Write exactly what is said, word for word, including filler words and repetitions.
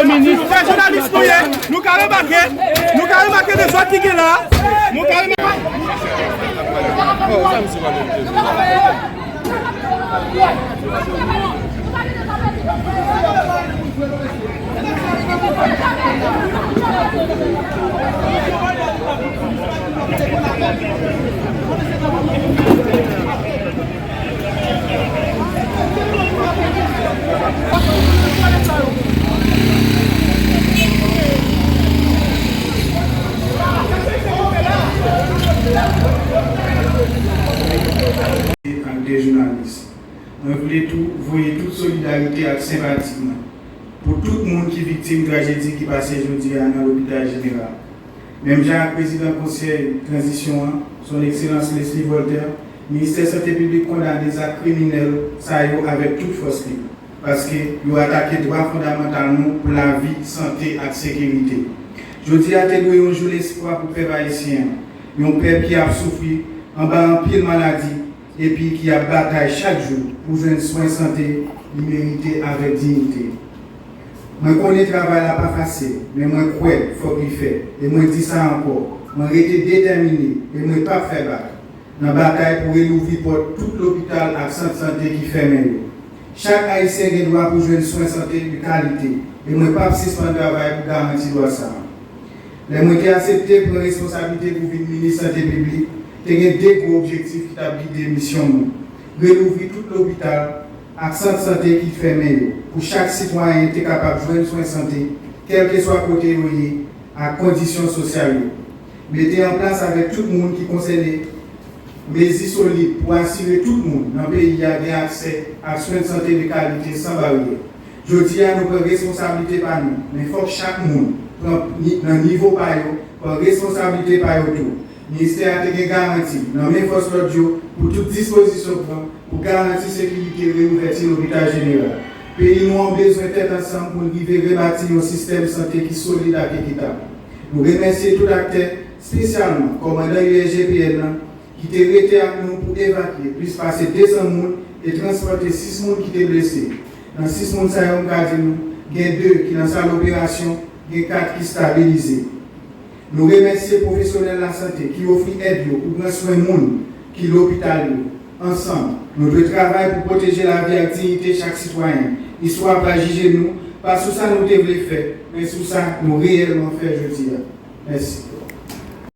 Minis. Se jounalis nou ye, nou ka remake, nou ka remake dezòd ki gen la. Nou ka remake. Ak de jounalis. Mwen vle tou voye tout solidarite ak senpati mwen pou tout moun ki viktim trajedi ki pase jodi a nan lopital jeneral. Menm jan ak prezidan konsèy tranzisyon an, Son Ekselans Leslie Voltaire, Ministè Sante Piblik kondane zak kriminèl sa yo avèk tout fòs li, paske yo atake dwa fondamantal nou pou lavi, sante ak sekirite. Jodi a te dwe yon jou lespwa pou pèp ayisyen an, yon pèp ki ap soufri anba anpil maladi, epi ki ap batay chak jou pou jwenn swen sante li merite avèk diyite. Mwen konnen travay la pa fasil, men mwen kwè fòk li fèt, e mwen di sa ankò, mwen rete detèmine e mwen p ap fè bak nan batay pou relouvri pòt tout lopital ak sant sante ki fèmen yo. Chak Ayisyen gen dwa pou jwenn swen sante de kalite, e mwen p ap sispann travay pou garanti dwa sa a. Lè mwen te aksepte pran responsablite pou vin minis sante piblik, te gen de gwo objektif ki t ap gide misyon mwen: relouvri tout lopital ak sant sante ki fèmen yo, pou chak sitwayen te kapab jwenn swen sante, kèlkeswa kote yo ye ak kondisyon sosyal yo. Mete an plas avèk tout moun ki konsène mezi solid pou asire tout moun nan peyi a gen aksè ak swen sante de kalite san baryè. Jodi a, nou pran responsablite pa nou, men fòk chak moun pran ni- nan nivo pa yo, pran responsablite pa yo tou. Ministè a te gen garanti nan men fòs lòd yo pou tout dispozisyon pran pou garanti sekirite reouvèti lopital jeneral. Peyi nou an bezwen tèt ansanm pou n rive rebati yon sistèm sante ki solid ak ekitab. Nou remèsye tout aktè, espesyalman kòmandan U S G P N nan, ki te rete ak nou pou evakye plis pase de san moun e transpòte sis moun ki te blese. Nan sis moun sa yo, m ka di nou, gen de ki nan sal operasyon, gen kat ki estabilize. Nou remèsye pwofesyonèl lasante ki ofri èd yo pou pran swen moun ki lopital yo. Ansanm, nou dwe travay pou pwoteje lavi ak diyite chak sitwayen. Istwa pral jije nou, pa sou sa nou te vle fè, men sou sa nou reyèlman fè jodi a. Mèsi.